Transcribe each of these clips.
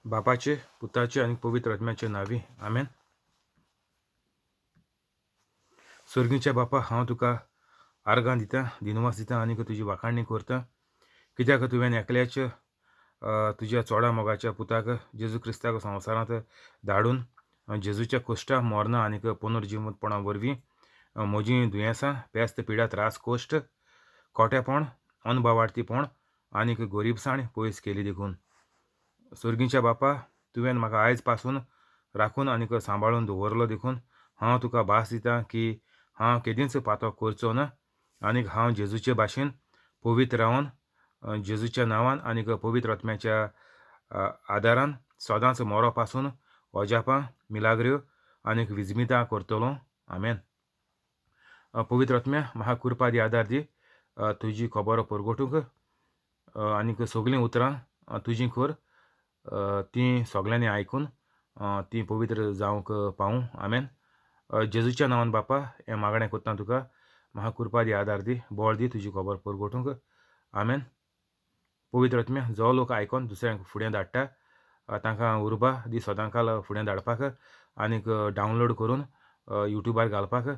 बापाचे, पुताचे आनी पवित्र आत्म्याचे नांवी, आमेन. सर्गीच्या बापा, हांव तुका आर्गां दितां, दिनवास दितां आनी तुजी वाखाणणी करतां, कित्याक तुवें एकल्याच तुज्या चोडा मोगाच्या पुताक जेजू क्रिस्ताक संवसारांत धाडून जेजूच्या कोश्टा, मरणां आनी पुनर्जिवंतपणा वरवीं म्हजीं दुयेंसां, पेस्त, पिडा, त्रास, कोश्ट, खोटेपण, अनभावार्थीपण आनी गोरीबसाण पयस केली देखून. सर्गीच्या बापा, तुवें म्हाका आयज पासून राखून आनी सांबाळून दवरलो देखून हांव तुका भास दितां की हांव केदींच पातो करचो ना आनी हांव जेजूचे भाशेन पवित्र रावन जेजूच्या नांवान आनी पवित्र आत्म्याच्या आदारान सदांच मोरो पासून अजापां, मिलाग्र्यो आनी विजमितां करतलो. आमेन. पवित्र आत्म्या, म्हाका कृपा दी, आदार दी तुजी खबर परगटूंक आनी सगळीं उतरां तुजीं कर, तीं सगळ्यांनी आयकून तीं पवित्र जावंक पावूं. आमेन. जेजूच्या नांवान बापा हें मागणें करता तुका, म्हाका कृपा दी, आदार दी, बळ दी तुजी खबर परगटूंक. आमेन. पवित्र आत्म्या, जो लोक आयकोन दुसऱ्यांक फुडें धाडटा तांकां उर्बा दी सदां काल फुडें धाडपाक आनीक डावनलोड करून युट्यूबार घालपाक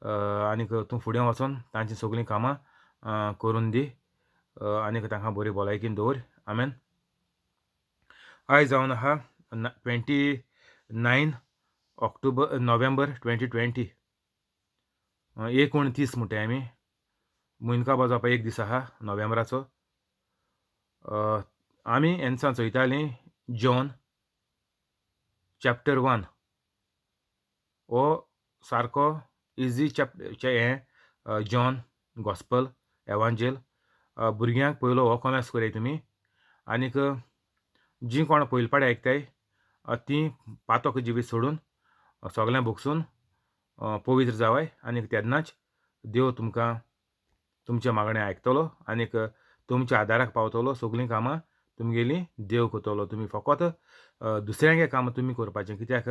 आनीक तूं फुडें वचोन तांचीं सगळीं कामां करून दी आनीक तांकां बरी भलायकीन दवर. आमेन. आयज जावन आहा 29 ऑक्टोबर नोव्हेंबर 2020, 29 म्हणटाय आमी. म्हयनो जावपा एक दीस आहा नोव्हेंबराचो. आमी एन्सां चोयतालीं जॉन चॅप्टर 1. हो सारको इजी चॅप्टर हें जॉन गॉस्पल एवांजेल. भुरग्यांक पयलो हो कोमेस करया तुमी आनीक जीं कोण पयले पाडे आयकताय तीं पातक जिवीत सोडून सगळें भोगसून पवित्र जावाय आनीक तेन्नाच देव तुमकां तुमचें मागणें आयकतलो आनीक तुमच्या आदाराक पावतलो. सगळीं कामां तुमगेलीं देव करतलो. तुमी फकत दुसऱ्यांगे काम तुमी करपाचें, कित्याक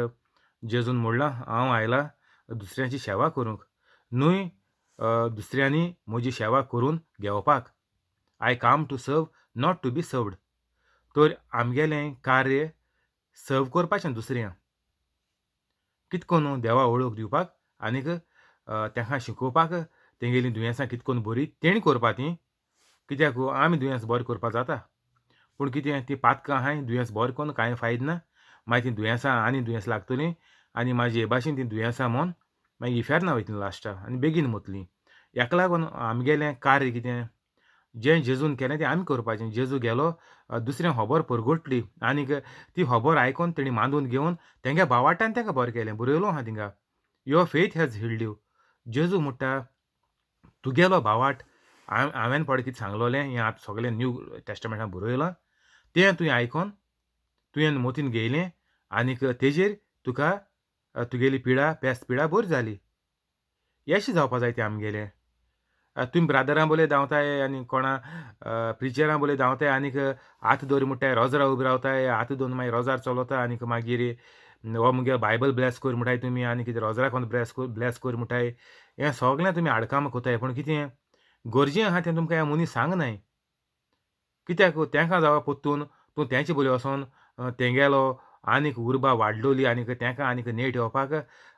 जेजून म्हणलां हांव आयला दुसऱ्यांची सेवा करूंक न्हय दुसऱ्यांनी म्हजी सेवा करून घेवपाक. I come to serve, not to be served. तर आमगेलें कार्य सर्व करपाचें दुसऱ्यांक, कित करून देवा वळख दिवपाक आनीक तांकां शिकोवपाक तेंगेलीं दुयेंसां कित करून बरी तेणी करपा तीं, कित्याक आमी दुयेंस बरें करपाक जाता पूण कितें तीं पातकां आहाय दुयेंस बरें करून कांय फायद ना. मागीर तीं दुयेंसां आनी दुयेंस लागतलीं आनी म्हाजी हे भाशेन तीं दुयेंसां म्हूण मागीर इफेर्ना वयतलीं लास्टाक आनी बेगीन मरतलीं. हेका लागून आमगेलें कार्य कितें जें जेजून केलें तें आमी करपाचें. जेजू गेलो दुसऱ्यांक खबर परगटली आनीक ती खबर आयकून तेणी मांदून घेवन तेंगे भावाटान तांकां बरें केलें. बरयलो आहा थिंगा, your faith has healed you. जेजू म्हणटा तुगेलो भावाट हांवें पळय कितें सांगलोलें हें आतां सगळें न्यू टेस्टमेंटान बरयलां तें तुवें आयकोन तुवें मोतीन घेयलें आनीक तेजेर तुका तुगेली पिडा पेस्त पिडा बरी जाली. येशें जावपा जाय तें आमगेलें. तुमी ब्रादरां बोले धांवताय आनी कोणा प्रिचरां बोले धांवताय आनीक हात दवर म्हणटाय, रोजरा उबी रावताय, हात दवरून मागीर रोजार चलता आनीक मागीर हो मुगे बायबल ब्लॅस कर म्हणटाय तुमी आनी कितें रोजरा कोण ब्लॅस कर ब्लॅस कर म्हणटाय. हें सगळें तुमी आडकामां करताय पूण कितें गरजें आहा तें तुमकां हें मनीस सांगनाय, कित्याक तेंकां जावं परतून तूं तेंचे बोले वचोन तेंगेलो आनीक उर्बा वाडलोली आनीक तेंकां आनीक नेट येवपाक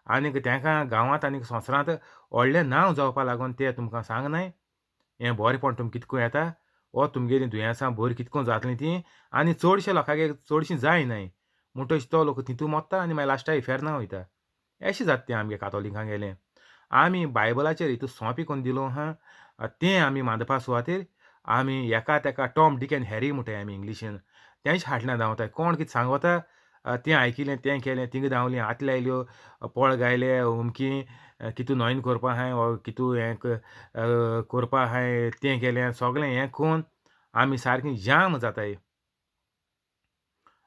आनीक तेंकां गांवांत आनीक संवसारांत व्हडलें नांव जावपा लागून ते तुमकां सांगनाय. हें बरेंपण तुमकां कितको येता वो तुमगेलीं दुयेंसां बरीं कितको जातलीं तीं आनी चडशे लोकांगेर चडशीं जायनाय म्हणटच तो लोक तितू मोत्ता आनी मागीर लास्टाक इफेर्ना वयता. अशें जाता तें आमगे कातोलिकांगेलें. आमी बायबलाचेर हितू सोंपें करून दिलो आहा तें आमी मांदपा सुवातेर आमी एका तेका टॉम डीक एंड हॅरी म्हणटाय आमी इंग्लिशीन, तेंच फाटल्यान धांवताय. कोण कितें सांगता तें आयकिलें तें केलें, थिंगा धांवलीं, हात लायल्यो, पोळ गायले, अमकी कितू नॉयन करपा आहाय वो कितू हें करपा आहाय तें केलें, सगळें हें करून आमी सारकीं जाम जाताय.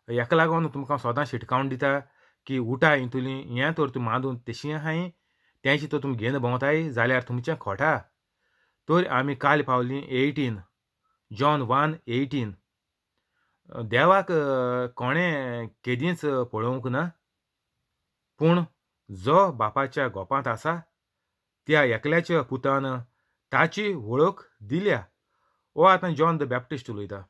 हेका लागून तुमकां सदां शिटकावण दिता की उठाय हितुली हें तर तुमी मांदून तशी आहाय तेंच तर तुमी घेवन भोंवताय जाल्यार तुमचें खोटा. तर आमी काल पावलीं 18, जॉन 1:18. देवाक कोणें केदींच पळोवंक ना पूण जो बापाच्या गोपांत आसा त्या एकल्याच्या पुतान ताची वळख दिल्या. हो आतां जॉन the Baptist उलयता.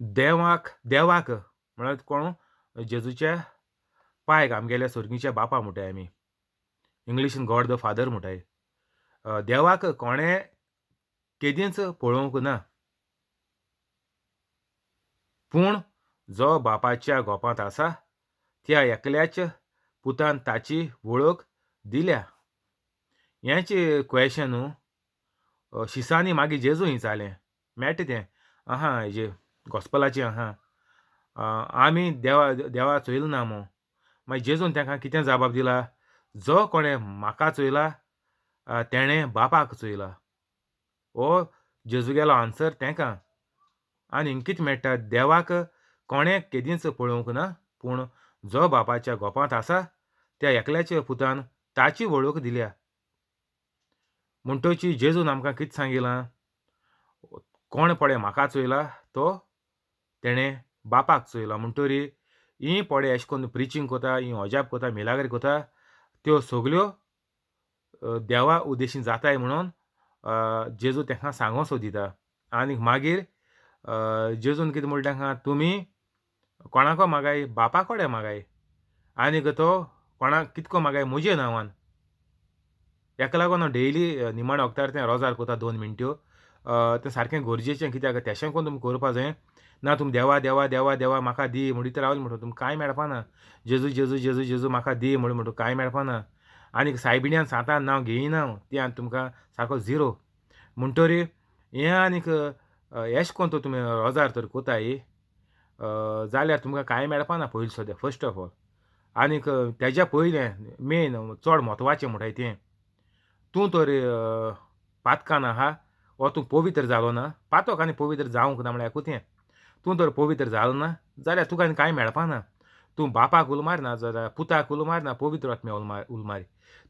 देवाक देवाक म्हळ्यार कोण जेजूच्या पायक आमगेल्या सोर्गीच्या बापा म्हणटाय आमी, इंग्लिशीन गॉड the father म्हणटाय. देवाक कोणें केदींच पळोवंक ना, पूण जो बापाच्या गोपांत आसा त्या एकल्याच पुतान ताची वळख दिल्या. हेंच क्वेशन न्हू शिसांनी मागीर जेजू विचारलें, मेळटा तें आहा हेजे गॉस्पलाचें आहा, आमी देवा देवा चोयला ना मू. मागीर जेजून तांकां कितें जबाब दिला, जो कोणें म्हाका चोयला तेणें बापाक चोयला. हो जेजू गेलो आन्सर तांकां. आनी हिंग कितें मेळटा, देवाक कोणें केदींच पळोवंक ना, पूण जो बापाच्या गोपांत आसा त्या एकल्याच्या पुतान ताची वळख दिल्या. म्हणटची जेजून आमकां कितें सांगिलां, कोण पळय म्हाका चोयला तो तेणें बापाक चोयला. म्हणटरी ही पळय अशें करून प्रिचींग कोता, ही अजाप कोता, मिलाग्री कोता, त्यो सगल्यो देवा उद्देशीन जाताय म्हणून जेजू तांकां सांगो सोदिता. आनी मागीर जेजून कितें म्हणलें तांकां, तुमी कोणाको मागाय बापा कडेन मागाय, आनीक तो कोणाक कितको मागाय म्हजे नांवान. हेका लागून हांव डेली निमाणें वखदार तें रोजार कोता 2 मिनट्यो, तें सारकें गरजेचें, कित्याक तेशें कोन्न तुमी करपा जाय ना. तुमी देवा देवा देवा देवा म्हाका दी म्हणीत रावले म्हणटा तुमकां कांय मेळपा ना. जेजू जेजू जेजू जेजू म्हाका दी म्हणून म्हणटा कांय मेळपा ना. आनीक सायबिण्यान सांतान नांव घेयना हांव, तें आनी तुमकां सारको झिरो. म्हणटरी हें आनीक एश कोन्न तर तुमी रोजार तर कोताय जाल्यार तुमकां कांय मेळपा ना पयलीं सद्या, फर्स्ट ऑफ ऑल. आनीक तेज्या पयलें मेन चड म्हत्वाचें म्हणटाय तें, तूं तर पातकान आहा वो तूं पवित्र जालो ना, पातक आनी पवित्र जावंक ना म्हळ्यार एकूच तें, तूं तर पवित्र जालो ना जाल्यार तुका आनी कांय मेळपा ना. तूं बापाक उलो मार ना जाल्यार पुताक उलो मार ना पवित्र आत्म्या उलो मार,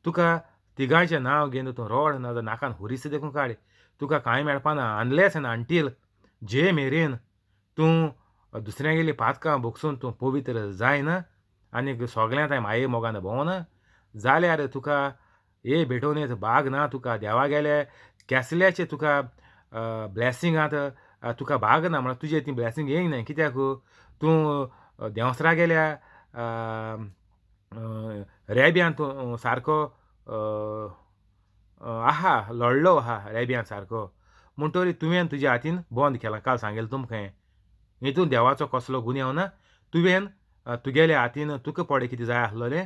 तुका तिगांयचें नांव घेवन तूं रोड ना जाल्यार नाकान हुरीस देखून काड, तुका कांय मेळपा ना. अनलेस एन्ड अंटील जे मेरेन तूं दुसऱ्यांगेली पातकां भोगसून तूं पवित्र जायना आनी सगळ्यां थंय माये मोगान भोंवना जाल्यार तुका हे भेटवणेंत भाग ना. तुका देवा गेले केसल्याचे तुका ब्लॅसिंगांत तुका भाग ना, म्हळ्यार तुजे ती ब्लॅसिंग येयना ना. कित्याक तूं देंवसरा गेल्या रेब्यान तूं सारको आहा, लडलो आहा रेब्यान सारको, म्हणटरी तुवें तुज्या हातीन बंद केलां. काल सांगेलें तुमकां हें, हितून देवाचो कसलो गुन्यांव ना. तुवें तुगेल्या हातीन तुका पडे कितें जाय आसलोलें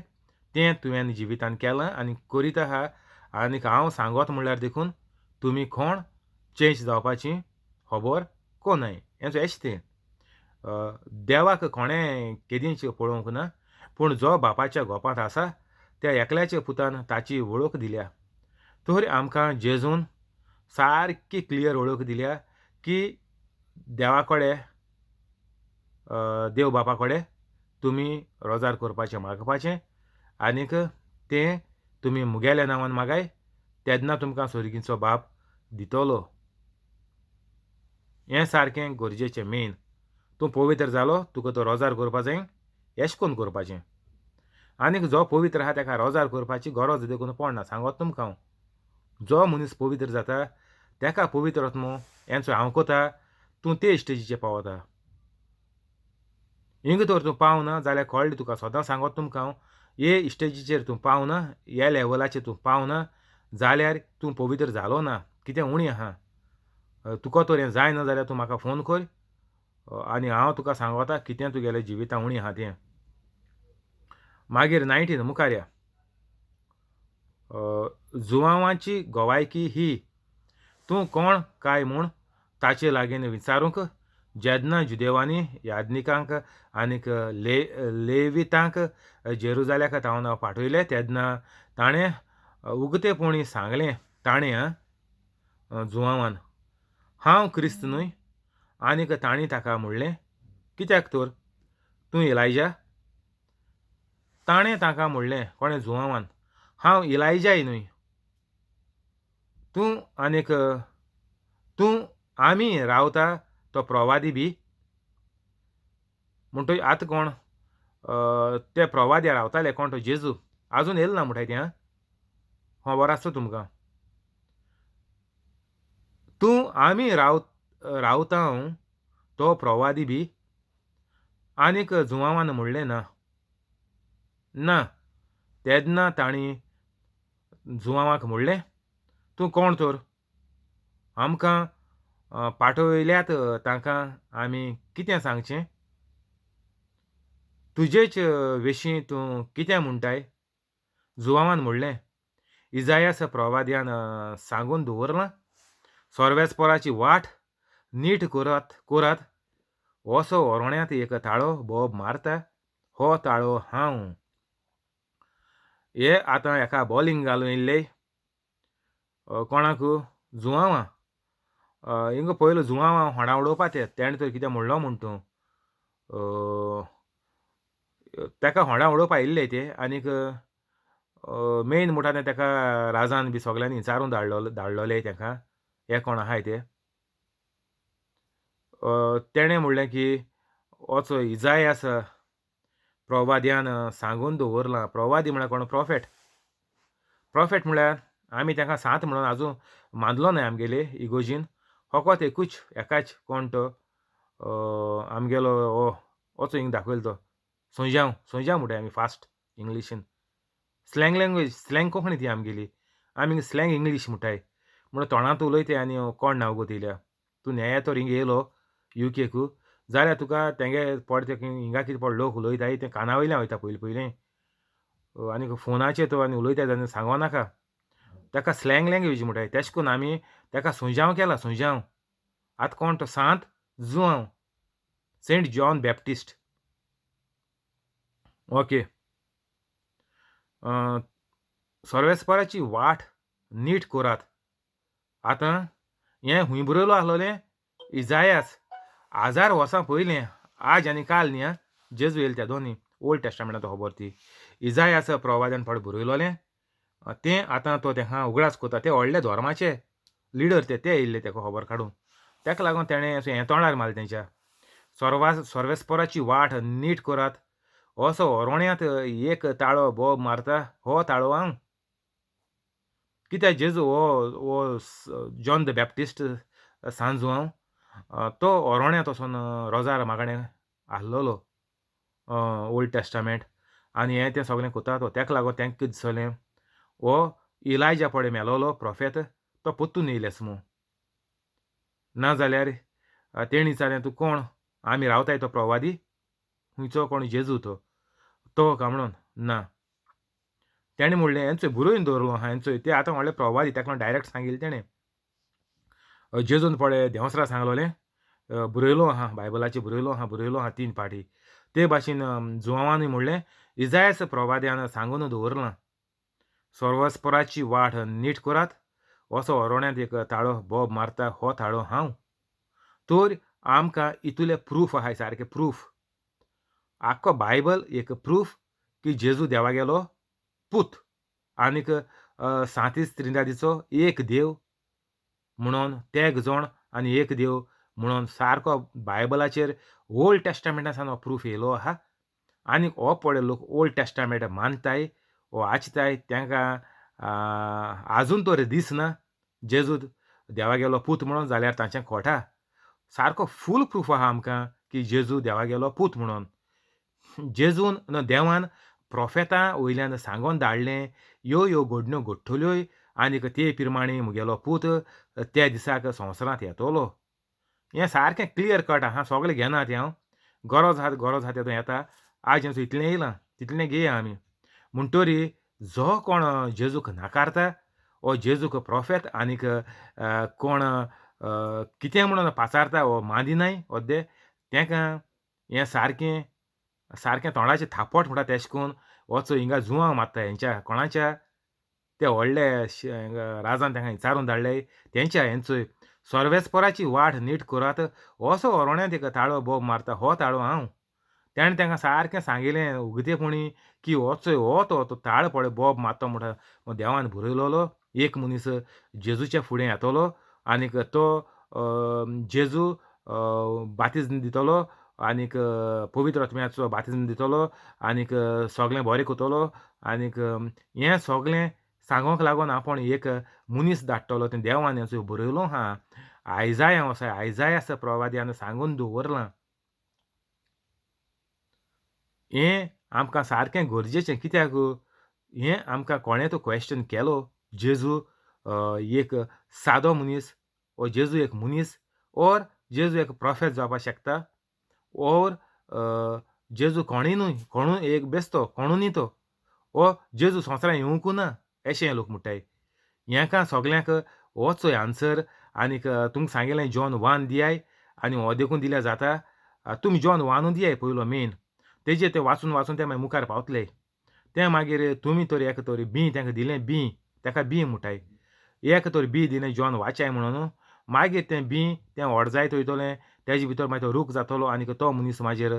तें तुवें जिवितान केलां आनी करीत आहा. आनीक हांव सांगत म्हणल्यार देखून तुमी कोण चेंज जावपाची खबर कोनाय. हें एशें तें देवाक कोणें केदींच पळोवंक ना, पूण जो बापाच्या गोपांत आसा त्या एकल्याच्या पुतान ताची वळख दिल्या. तर आमकां जेजून सारकी क्लियर वळख दिल्या की देवा कडेन, देव बापा कडेन तुमी रोजार करपाचें मागपाचें, आनीक तें तुमी मुगेल्या नांवान मागाय तेन्ना तुमकां सोर्गीचो बाप दितलो. हें सारकें गरजेचें मेन. तूं पवित्र जालो तुका तो रोजार करपा जाय, एश कोन्न करपाचें. आनीक जो पवित्र आहा ताका रोजार करपाची गरज देखून पडना. सांगत तुमकां हांव, जो मनीस पवित्र जाता ताका पवित्र आत्मो हेंचो हांव कोता, तूं ते स्टेजीचेर पावता. हिंग तर तूं पावना जाल्यार कळ्ळें तुका, सदां सांगत तुमकां हांव, हे स्टेजीचेर तूं पावना, ह्या लेवलाचेर तूं पावना जाल्यार तूं पवित्र जालो ना, कितें उणी आहा तुका तर हें जायना जाल्यार तूं म्हाका फोन कर आनी हांव तुका सांगता कितें तुगेलें जिवितां उणी आहा तें. मागीर 19 मुखार या, जुवांवाची गवायकी ही, तूं कोण काय म्हूण ताचे लागीं विचारूंक जेन्ना जुदेवांनी याज्ञिकांक आनीक लेवितांक जेरुजाल्याक तावन पाठयले तेन्ना ताणें उगतेपणी सांगलें, ताणें जुवांवान, हांव क्रिस्त न्हय. आनीक तांणी ताका म्हणलें, कित्याक तर तूं इलायजा? ताणें ताका म्हणलें, कोणें जुवांवान, हांव इलायजाय न्हय. तूं आनीक तूं आमी रावता तो प्रवादी बी? म्हणटरी आतां कोण ते प्रवादी रावताले, कोण तो जेजू आजून येयलो ना म्हणटाय तें, खबर आसता तुमकां. तूं आमी रावता तो प्रोवादी बी? आनीक जुवांवान म्हणलें ना ना. तेन्ना तांणी जुवांवाक म्हणलें, तूं कोण तर? आमकां पाठयल्यात तांकां आमी कितें सांगचें? तुजेच विशीं तूं कितें म्हणटाय? जुवांवान म्हणलें, इजायास प्रवाद्यान सांगून दवरलां, सोर्वेसपोराची वाट नीट कोरात कोरात, असो ओरोण्यांत एक ताळो बोब मारता, हो ताळो हांव. हे आतां एका बॉलिंग घालून येयल्ले कोणाक? जुवांवा. हिंगा पयलो जुवांवा होंडा उडोवपा ते तेणें तर कितें म्हणलो म्हूण तूं, ताका होंडा उडोवपा येयल्ले ते. आनीक मेन म्हणटा तें ताका राजान बी सगल्यांनी विचारून धाडलोले ताका, हे कोण आहाय ते. तेणें म्हणलें की वचो इजायास प्रवाद्यान सांगून दवरलां. प्रवादी म्हळ्यार कोण? प्रोफेट. प्रोफेट म्हळ्यार आमी ताका सांत म्हणून आजून मानलो नाय आमगेले इगोजीन, फकत एकूच एकाच कोण तो आमगेलो हो वचो हिंग दाखयलो तो सोंज्यांव, सोंज्यांव म्हणटाय आमी फास्ट इंग्लिशीन, स्लँग लँग्वेज, स्लँग कोंकणी ती आमगेली, आमी स्लँग इंग्लीश म्हणटाय. म्हणून तोंडांत उलयताय आनी कोण नांव गो तिल्या तूं न्याय तर हिंग येयलो युकेक जाल्यार तुका तेंगे पड ते हिंगा कितें पड लोक उलयताय तें काना वयल्यान वयता पयलीं पयलीं, आनी फोनाचेर तो आनी उलयताय जाल्यार सांगो नाका, ताका स्लँग लँग्वेज म्हणटाय. तेश कोन्न आमी ताका सोंज्यांव केला, सोंज्यांव. आतां कोण तो? सांत जुआंव, सेंट जॉन बॅप्टिस्ट. ओके, सर्वेस्पराची वाट नीट कोरात. आतां हें हुंय बरयलो आसलोलें? इजायास 1000 वर्सां पयलें, आज आनी काल न्ही आं, जेजू येयले त्या दोनी ओल्ड टेस्टामेंटांत खबर ती. इजायास प्रवाद्यान फावट बरयलोलें तें आतां तो तेका उगडास कोता. ते व्हडले धर्माचे लिडर ते येयल्ले तेका खबर काडून, तेका लागून तेणें हें तोंडार मारलें तेंच्या, सर्वेस्पराची वाट नीट करात, असो ओरोण्यांत एक ताळो बोब मारता, हो ताळो हांव. कित्याक जेजू हो हो जॉन the Baptist सांत जुआंव तो ओरोण्यांत वचोन रोजार मागणें आहलोलो ओल्ड टेस्टामेंट, आनी हें तें सगळें कोता तो. तेका लागून तेंका कितें दिसलें, हो इलायजा पळय मेलोलो प्रोफेत तो पोत्तून येयलेस मू, ना जाल्यार तेणी विचारलें तूं कोण? आमी रावताय तो प्रवादी खंयचो कोण? जेजू तो तो काय म्हणून ना. तेणें म्हणलें हेंचो बरोवन दवरलो आहा हेंचो, ते आतां व्हडले प्रवादी ताका लागून डायरेक्ट सांगिल्लें तेणें. जेजून पळय देंवसरा सांगलोलें बरयलो आहा बायबलाचेर, बरयलो आहा, बरयलो आहा 3 पाटी. ते भाशेन जुवांवानूय म्हणलें इजायास प्रवाद्यान सांगून दवरलां, सर्वस्पराची वाट नीट करात, असो ओरोण्यांत एक ताळो बोब मारता, हो ताळो हांव. तर आमकां इतुले प्रूफ आहाय, सारकें प्रूफ, आख्खो बायबल एक प्रूफ की जेजू देवा गेलो पूत आनीक सांतीस त्रिंदादीचो एक देव म्हणून, तेग जाण आनी एक देव म्हणून सारको बायबलाचेर ओल्ड टेस्टामेंटासान हो प्रूफ येयलो आहा. आनीक हो पळय लोक ओल्ड टेस्टामेंट मानताय वो वाचताय तांकां आजून तर दिसना जेजू देवा गेलो पूत म्हणून, जाल्यार तांचें खोटा. सारको फूल प्रूफ आहा आमकां की जेजू देवा गेलो पूत म्हणून. जेजून देवान प्रोफेता वयल्यान सांगोन धाडलें ह्यो ह्यो घडण्यो घडटल्योय आनीक ते प्रमाणे म्हगेलो पूत त्या दिसाक संवसारांत येतलो. हें सारकें क्लियर कट आहा, सगळें घेना तें हांव, गरज आहा गरज आहा तेदो येता. आज हें इतलें येयलां तितलें घेया आमी. म्हणटरी जो कोण जेजूक नाकारता वो जेजूक प्रोफेत आनीक कोण कितें म्हणून पाचारता वो मानिनाय ओद्दे, तेका हें सारकें सारकें तोंडाचें थापट म्हणटा तेश कोन्न वचो हिंगा जुवांव मारता हेंच्या कोणाच्या ते व्हडले राजान तेंका विचारून धाडले तेंच्या हेंचोय सर्वेस्पराची वाट नीट करात, असो ओरोण्यांत एक ताळो बोब मारता, हो ताळो हांव. तेणें तेंका सारकें सांगिल्लें उगतेपणी की वचोय हो तो तो ताळ पळय बोब मारता म्हणटा देवान बरयलोलो एक मनीस जेजूच्या फुडें येतलो आनीक तो जेजू बातिज्म दितलो आनीक पवित्र आत्म्याचो बातिज्म दितलो आनीक सगळें बरें करतलो आनीक हें सगळें सांगोंक लागून आपूण एक मनीस धाडटलो तें देवान हें बरयलो आहा. आयजाया आसा, आयजाया आसा प्रवाद्यान सांगून दवरलां. हें आमकां सारकें गरजेचें कित्याक हें आमकां कोणें तो क्वेश्चन केलो जेजू एक सादो मनीस ओ जेजू एक मनीस ओर जेजू एक प्रोफेत जावपाक शकता ओर जेजू कोणूय न्हय, कोणूय एक बेस्तो कोणू न्ही तो, ओ जेजू संवसारांत येवंकू ना अशें लोक म्हणटाय. हेका सगल्यांक होच आन्सर. आनीक तुमकां सांगिल्लें जॉन 1 दियाय आनी हो देखून दिल्यार जाता. तुमी जॉन 1 दियाय पयलो मेन, तेजेर ते वाचून वाचून ते मागीर मुखार पावतले. तें मागीर तुमी तर एक तरी बी तांकां दिलें, बी ताका बी म्हणटाय, एक तर बी दिलें जॉन वाचाय म्हणून, मागीर तें बी तें व्हड जायत वयतलें, तेजे भितर मागीर तो रूख जातलो आनीक तो मनीस मागीर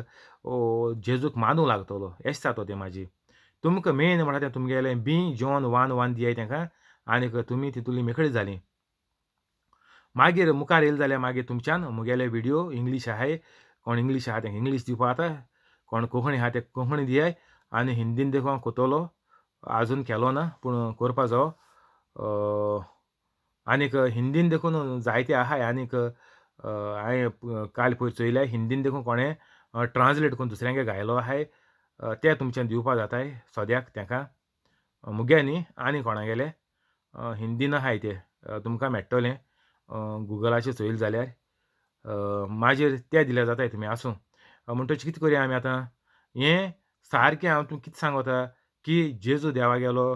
जेजूक मानूंक लागतलो. एशें जाता तें मागीर. तुमकां मेन म्हणटा तें तुमगेलें बी जॉन 1 1 दियाय तांकां आनीक तुमी तितूली मेकळी जालीं. मागीर मुखार येयले जाल्यार मागीर तुमच्यान मुगेले विडियो इंग्लीश आहाय, कोण इंग्लीश आहा तेंकां इंग्लीश दिवपा जाता, कोण कोंकणी आहा ते कोंकणी दियाय, आनी हिंदीन देखून हांव कोतलो, आजून केलो ना पूण करपा जावो. आनीक हिंदीन देखून जायते आहाय. आनीक हांवें काल पयर चोयल्या हिंदीन देखून कोणें ट्रान्सलेट करून दुसऱ्यांगे घायलो आहाय, ते तुमच्यान दिवपा जाताय सद्याक तेंकां, मुगे न्ही आनी कोणागेले हिंदीन आहाय ते तुमकां मेळटलें गुगलाचेर चोयले जाल्यार. मागीर ते दिल्यार जाताय तुमी. आसूं, म्हणटच कितें करया आमी आतां, हें सारकें हांव तुमकां कितें सांगता की जेजू देवागेलो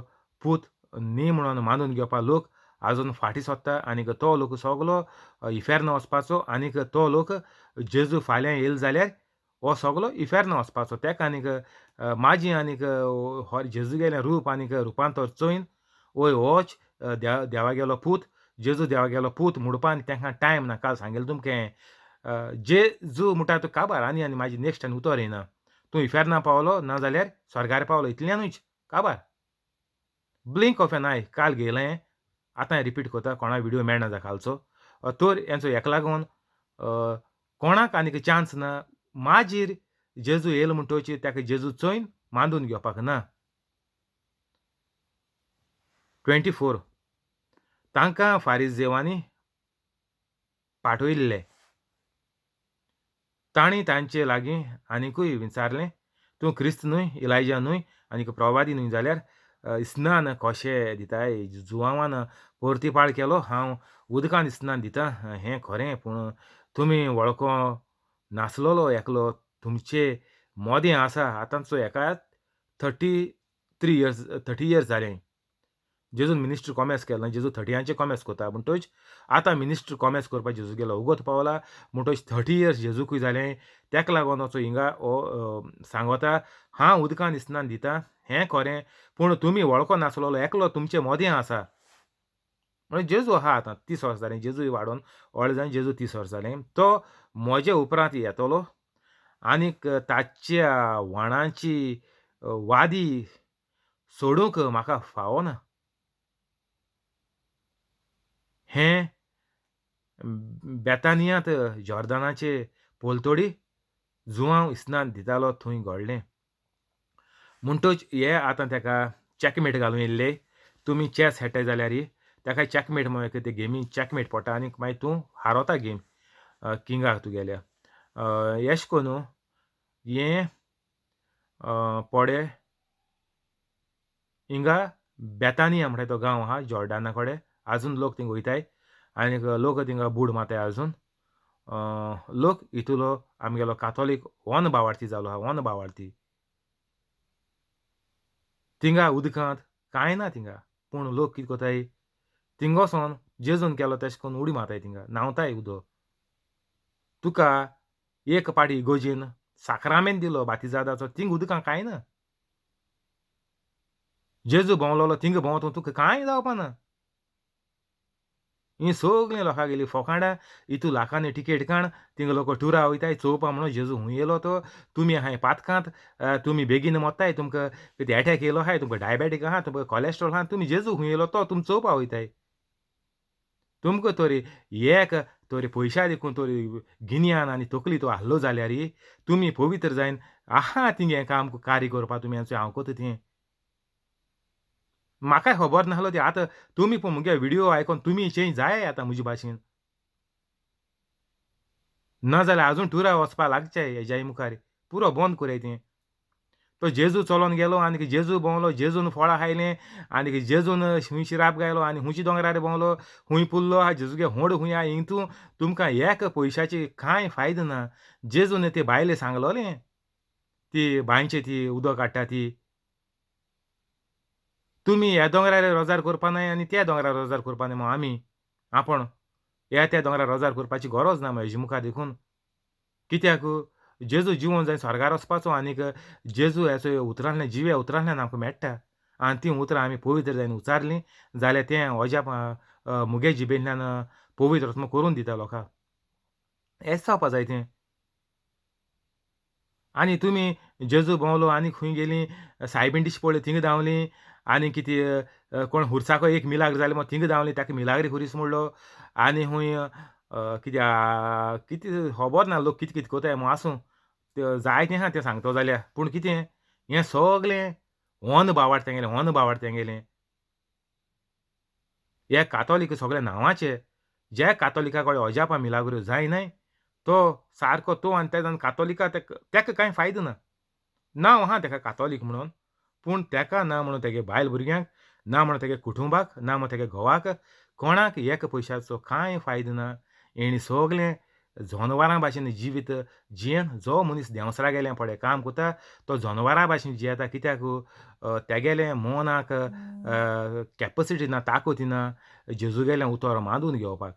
पूत न्ही म्हणून मानून घेवपा लोक आजून फाटीं सोदता आनीक तो लोक सगलो इफेर्न वचपाचो, आनीक तो लोक जेजू फाल्यां येयलो जाल्यार हो सगलो इफेर्न वचपाचो. तेका आनीक माजी आनीक हो जेजू गेलें रूप आनीक रुपांतर चोयन वय होच देवागेलो पूत, जेजू देवागेलो पूत म्हणपा आनी तेंकां टायम ना. काल सांगेलें तुमकां जेजू म्हणटा तो काबार आनी आनी मागीर नेक्स्ट आनी उतर येना, तूं इफेर्ना पावलो ना जाल्यार स्वर्गार पावलो इतल्यानूच काबार. ब्लिंक ऑफ एन I काल घेयलें, आतां रिपीट करता, कोणा विडियो मेळना जा कालचो. तर हेंचो हेका लागून कोणाक आनीक चान्स ना. मागीर जेजू येयलो म्हणटोच ताका जेजू चोयन मांदून घेवपाक ना. 24 तांकां फारिजेवांनी पाठयल्ले. तांणी तांचे लागीं आनिकूय विचारलें, तूं क्रिस्त न्हय, इलायजा न्हय आनीक प्रवादी न्हय जाल्यार स्नान कशें दिताय? जुवांवान परतीपाळ केलो, हांव उदकान स्नान दितां हें खरें, पूण तुमी वळखो नासलेलो एकलो तुमचे मोदें आसा. आतांचो एका 33 इयर्स 30 इयर्स जालें जेजून मिनिस्ट्री कॉमेस केलें. जेजू 30यांचे कॉमेस करता म्हणटच आतां मिनिस्ट्री कॉमेस करपाक जेजू गेलो उगत पावला म्हणटच 30 इयर्स जेजूकूय जालें. तेका लागून वचो हिंगा हो सांगता हांव उदकान स्नान दिता हें खरें, पूण तुमी वळखो नासलेलो एकलो तुमचे मोदें आसा. म्हणजे जेजू आहा आतां 30 वर्सां जालें, जेजूय वाडोवन व्हडलें जावन जेजू 30 वर्सां जालें. तो म्हजे उपरांत येतलो आनीक ताच्या व्हाणाची वादी सोडूंक म्हाका फावना. हें बेतानियांत जॉर्दनाचे पलतडी जुवांव स्नान दितालो थंय घडलें. म्हणटच हे आतां तेका चॅकमेट घालून येयल्ले. तुमी चॅस खेळटाय जाल्यार ताका चॅकमेट म्हणून ते गेमी चॅकमेट पडटा आनी मागीर तूं हारोता गेम किंगाक तुगेल्या. एश कोन्नू हें पोडे हिंगा बेतानिया म्हणटा तो गांव आहा जॉर्डना कडेन, आजून लोक थिंगा वयताय आनीक लोक थिंगा बूड मारताय आजून. लोक हितूलो आमगेलो काथोलीक वन बावार्थी जालो आहा, वन बावार्थी. थिंगा उदकांत कांय ना थिंगा, पूण लोक कितें कोताय थिंगा वचोन जेजून केलो तेशें करून उडी मारताय थिंगा न्हांवताय उदक. तुका एक पाटी इगोर्जेन साक्रामेंत दिलो बातिजादाचो, थिंगा उदकां कांय ना. जेजू भोंवलोलो थिंगा भोंवता तुका कांय जावपा ना. हीं सगळीं लोकां गेलीं फोकाणां, हितू लाखांनी टिकेट काण थिंगा लोक टुरा वयताय चोवपा म्हणून जेजू खूंय येयलो तो. तुमी आहाय पातकांत, तुमी बेगीन मोत्ताय, तुमकां कितें एटॅक येयलो आहाय, तुमकां डायबेटीक आहा, तुमकां कॉलेस्ट्रॉल आहा, तुमी जेजू खूंय येयलो तो तुमी चोवपा वयताय. तुमकां तरी एक तरी पयशा देखून तरी गिन्यान आनी तकली तो आहलो जाल्यार तुमी पवित्र जायन आहा थिंगा काम कार्य करपा तुमी हांव कोता तें. म्हाकाय खबर नासलो ती. आतां तुमी पूण मुगे विडियो आयकोन तुमी चेंज जाय आतां म्हजे भाशेन. ना जाल्यार आजून टुरा वचपा लागचे हेज्याय मुखार पुरो बंद कोराय तें. तो जेजू चलोन गेलो आनी जेजू भोंवलो, जेजून फळां खायलीं आनी जेजून हुंय शिराप गायलो आनी हुंयच्या दोंगरार भोंवलो, हुंय पुरलो आहा, जेजूगे होंड खूंय आहा. हितू तुमकां एक पयशाची कांय फायदो ना. जेजून ते बायले सांगलोलें ती बांयचे ती उदक काडटा ती, तुमी ह्या दोंगरार रोजार करपा नाय आनी त्या दोंगरार रोजार करपा नाय. म्हूण आमी आपूण ह्या त्या दोंगरार रोजार करपाची गरज ना हेजे मुखार देखून. कित्याक जेजू जिवन जाय स्वर्गार वचपाचो आनीक जेजू हेचो उतरांतल्यान जिव्या उतरांतल्यान आमकां मेळटा आनी तीं उतरां आमी पवित्र जावन उचारलीं जाल्यार तें अजाप मुगे जिबेंतल्यान पवित्र आत्मो करून दिता लोकांक. हेंच जावपा जाय तें. आनी तुमी जेजू भोंवलो आनी खंय गेलीं सायबीण दिश्टी पडली थिंगा धांवलीं आनी कितें कोण हुरसाको एक मिलाग्र जालें म्हूण थिंगा धांवलीं ताका मिलाग्री खुरीस म्हणलो आनी खूंय कित्याक कितें खबर ना लोक कितें कितें कोताय म्हूण आसूं जायतें आहा तें सांगतो जाल्यार. पूण कितें हें सगलें होन बावाट तेंगेलें, होन बावाट तेंगेलें. हे कातोलीक सगळे नांवाचे, जे कातोलिका कडेन अजापां मिलाग्रो जायनाय तो सारको तो आनी तेका कातोलिका तेका कांय फायदो ना. नांव आहा तेका कातोलीक म्हणून, पूण तेका ना म्हणून तेगे बायल भुरग्यांक, ना म्हणून तेगे कुटुंबाक, ना म्हणून तेगे घोवाक, कोणाक एक पयशाचो कांय फायदो ना. हेणी सगलें जनवरां भाशेन जिवीत जियेन जो मनीस देंवसरा गेले पळय काम कोता तो जनवरां भाशेन जियेता. कित्याक तेगेलें मनाक कॅपसिटी ना, ताकद ना जेजूगेलें उतर मानून घेवपाक.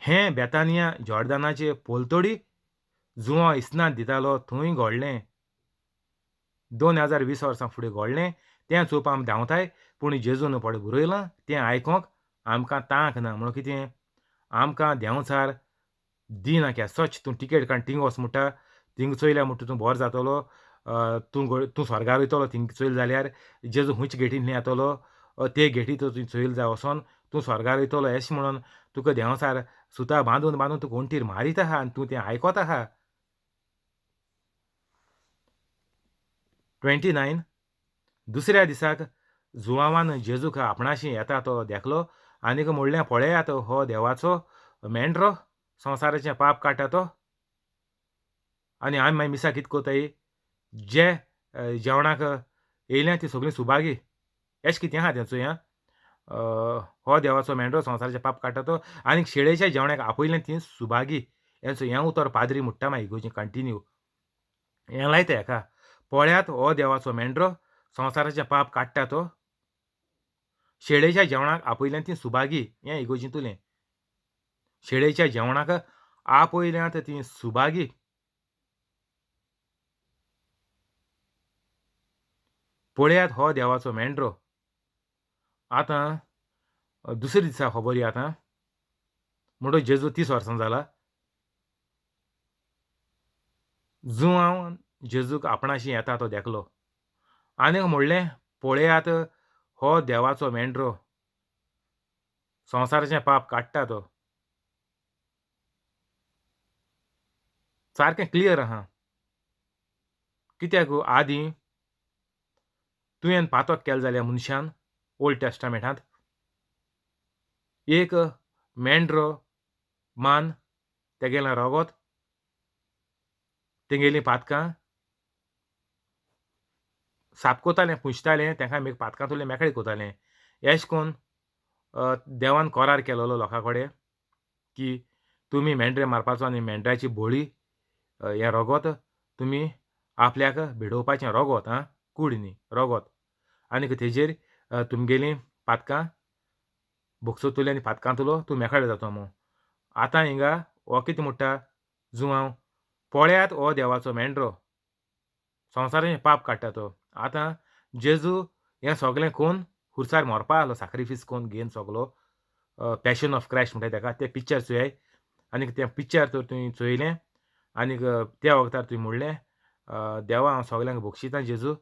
हें बेतानिया जॉर्दानाचे पलतडी जुंवो इस्नाद दितालो थंय घडलें. 2020 वर्सां फुडें घडलें तें चोवपा आमी धांवताय, पूण जेजून पळय बरयलां तें आयकोंक आमकां तांक ना. म्हणून कितें आमकां देंवचार दिना केसोच तूं टिकेट काड थिंग वच म्हणटा, थिंग चोयल्या म्हणटा तूं बरो जातलो, तूं तूं स्वर्गार वयतलो थिंग चोयलें जाल्यार जेजू खंयचे गेटीन येतलो ते गेटी तुवें चोयलें जाय वचोन तूं स्वर्गार वयतलो अशें म्हणून तुका देंवचार सुतां बांदून बांदून तुका वण्टीर मारीत आहा आनी तूं तें आयकत आहा. 29 दुसऱ्या दिसाक जुवांवान जेजूक आपणाशी येता तो देखलो आनीक म्हणलें पळयात हो देवाचो मेंढरो संवसाराचें पाप काडटा तो. आनी आमी मागीर मिसाक कितें कोताय जे जेवणाक येयल्या ती सगळीं सुभागी एश कितें आहा तें चोया. हो देवाचो मेंढरो संवसाराचें पाप काडटा तो आनीक शेळेच्या जेवणाक आपयलें ती सुभागी. हें हें उतर पाद्री म्हणटा मागीर इगोर्जेन कंटिन्यू हें लायता हेका पळयात हो देवाचो मेंढरो संवसाराचें पाप काडटा तो शेळेच्या जेवणाक आपयल्यान ती सुभागी. हें इगोर्जेंतुलें शेळेच्या जेवणाक आपयल्यात ती सुभागी. पळयात हो देवाचो मेंढरो. आतां दुसरे दिसा खबर ही आतां म्हणटकच जेजू 30 वर्सां जाला. जुवांव जेजूक आपणाशी येता तो देखलो आनीक म्हणलें पळयात हो देवाचो मेंढरो संवसाराचें पाप काडटा तो. सारकें क्लियर आहा. कित्याक आदीं तुवें पातक केलें जाल्यार मनशान ओल्ड टेस्टामेंटांत एक मेंढरो मान तेगेलें रगत तेगेलीं पातकां साफ कोतालें पुंजतालें तेका मागीर पातकां तुलें मेकळें कोतालें. एश कोन देवान करार केलोलो लोकां कडेन की तुमी मेंढरे मारपाचो आनी मेंढऱ्याची बळी हें रगत तुमी आपल्याक भिडोवपाचें रगत आं कूड न्ही रगत आनीक तेजेर तुमगेलीं पातकां भोगसतली आनी पातकांतलो तूं मेकळो जातो म्हूण. आतां हिंगा हो कितें म्हणटा जुवांव पळयात हो देवाचो मेंढरो संवसाराचें पाप काडटा तो. आतां जेजू हें सगलें कोन खुर्सार मरपा आसलो साक्रिफीस कोन घेवन सगलो पॅशन ऑफ क्रायस्ट म्हणटा तेका तें पिक्चर चोयाय आनीक तें पिक्चर तर तुवें चोयलें आनीक त्या वखदार तुवें म्हणलें देवा हांव सगल्यांक बक्षितां जेजू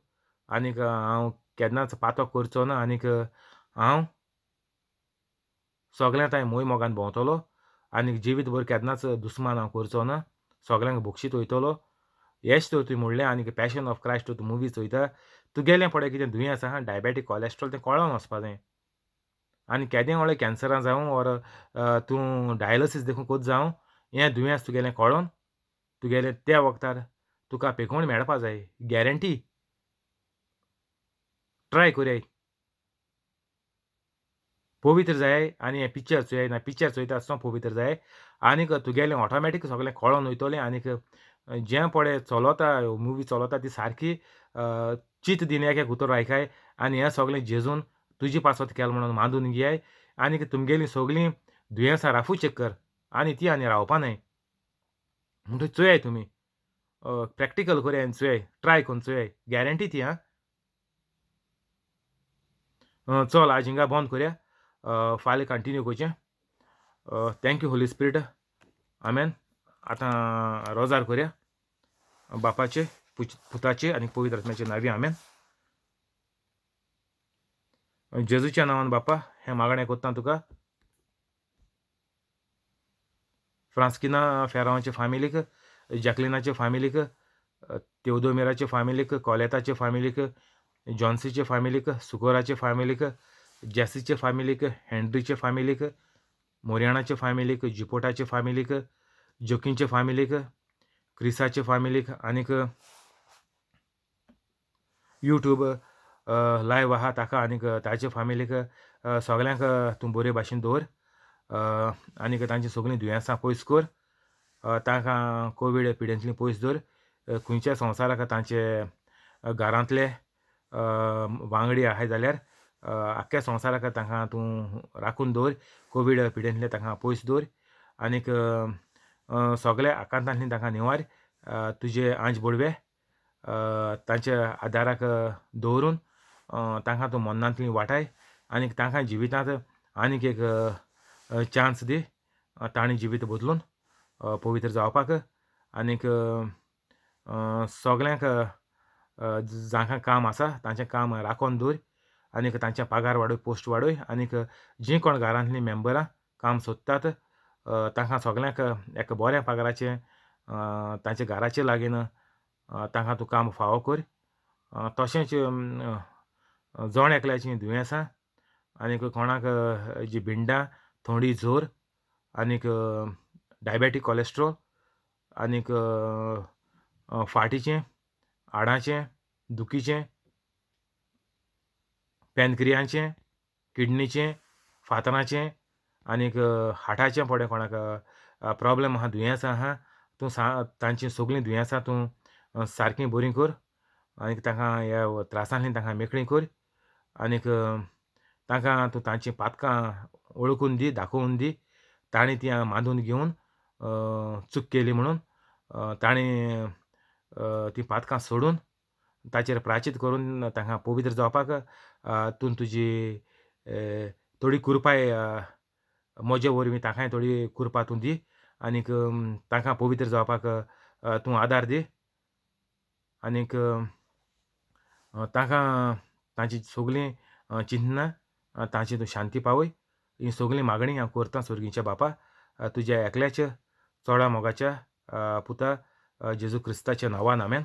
आनीक हांव केन्नाच पातक करचो ना आनीक हांव सगळ्यां तांय मोय मोगान भोंवतलो आनीक जिवीत भर केन्नाच दुस्मान हांव करचो ना सगल्यांक बक्षीत वयतलो. येश तर तुवें म्हणलें आनीक पॅशन ऑफ क्रायस्ट तूं मुवी चोयता तुगेलें पळय कितें दुयेंस आहा डायबेटीक कॉलेस्ट्रॉल तें कळोन वचपा जाय. आनी केदें व्हडलें कॅन्सरां जावं ऑर तूं डायलसीस देखून कोत जावं, हें दुयेंस तुगेलें कळोन तुगेलें त्या वखदार तुका पेकोवणी मेळपा जाय, गॅरंटी. ट्राय कोरयाय, पवित्र जाय आनी हें पिक्चर चोयाय ना, पिक्चर चोयता आसतना पवित्र जाय आनीक तुगेलें ऑटोमॅटीक सगळें कळोन वयतलें. आनीक जें पळय चलोता, मुवी चलोता ती सारकी चीत दिवन एक एक उतर आयकाय आनी हें सगळें जेजून तुजे पासत केलें म्हणून मानून घेयाय आनीक तुमगेलीं सगळीं दुयेंसां राफू चेक कर आनी ती आनी रावपा न्हय. म्हणटकीर चोयाय तुमी, प्रॅक्टिकल कोरयाय आनी चोयाय, ट्राय करून चोयाय, गॅरंटी ती आं. चल आज हिंगा बंद करया, फाल्यां कंटिन्यू करचें. Thank you Holi spirit, आमेन. आतां रोजार करया, बापाचे पुताचे आनी पवित्र आत्म्याचे नांवी, आमेन. जेजूच्या नांवान बापा हें मागणें करता तुका, फ्रांस्किना फेरांवाचे फामिलीक, जॅकलिनाचे फामिलीक, तेवदोमिराचे फामिलीक, कॉलेताचे फामिलीक, जॉन्सीचे फामिलीक, सुकोराचे फामिलीक, जेसीचे फामिलीक, हेनरीचे फामिलीक, मोरियाणाचे फामिलीक, जिपोटाचे फामिलीक, जोकींचे फामिलीक, क्रिसाचे फामिलीक आनीक यूट्यूब लायव आहा ताका आनीक ताचे फामिलीक सगल्यांक तूं बरे भाशेन दवर आनीक तांची सगळीं दुयेंसां पयस कर, तांकां कोवीड पिडेंतली पयस दवर. खंयच्या संवसाराक तांचे घरांतले वांगडी आहाय जाल्यार आख्ख्या संवसाराक तांकां तूं राखून दवर, कोवीड पिडेंतले तांकां पयस दवर आनीक सगल्या आकांतांतली तांकां निवार. तुजे आंज बोडवे तांच्या आदाराक दवरून तांकां तूं मरणांतली वाटाय आनीक तांकां जिवितांत आनीक एक चान्स दी, तांणी जिवीत बदलून पवित्र जावपाक आनीक सगल्यांक जांकां काम आसा तांचें काम राखोन दवर आनीक तांचे पगार वाडय, पोस्ट वाडय आनीक जीं कोण घरांतलीं मेंबरां काम सोदतात तांकां सगल्यांक एक बऱ्या पगाराचें तांच्या घराचे लागीं तांकां तूं काम फावो कर. तशेंच जण एकल्याचीं दुयेंसां आनीक कोणाक जी भिंडां, थोंडी जोर आनीक डायबेटीक कॉलेस्ट्रॉल आनीक फाटीचें, हाडांचें, दुखीचें, पॅनक्रियांचें, किडनीचें, फातरांचें आनीक हार्टाचें पळय कोणाक प्रोब्लेम आहा, दुयेंसां आहा, तूं तांचीं सगळीं दुयेंसां तूं सारकीं बरीं कर आनीक तांकां ह्या त्रासांतली तांकां मेकळीं कर आनीक तांकां तूं तांचीं पातकां वळखून दी, दाखोवन दी, तांणी तीं मानून घेवन चूक केली म्हणून तांणी तीं पातकां सोडून ताचेर प्राचीत करून तांकां पवित्र जावपाक तूं तुजी थोडी कृपाय म्हजे वरवीं तांकांय थोडी कृपा तूं दी आनीक तांकां पवित्र जावपाक तूं आदार दी आनीक तांकां तांची सगळीं चिंतनां तांची तूं शांती पावय. ही सगळीं मागणी हांव करतां सर्गीच्या बापा तुज्या एकल्याच्या चोडा मोगाच्या पुता जेजू क्रिस्ताच्या नांवान, आमेन.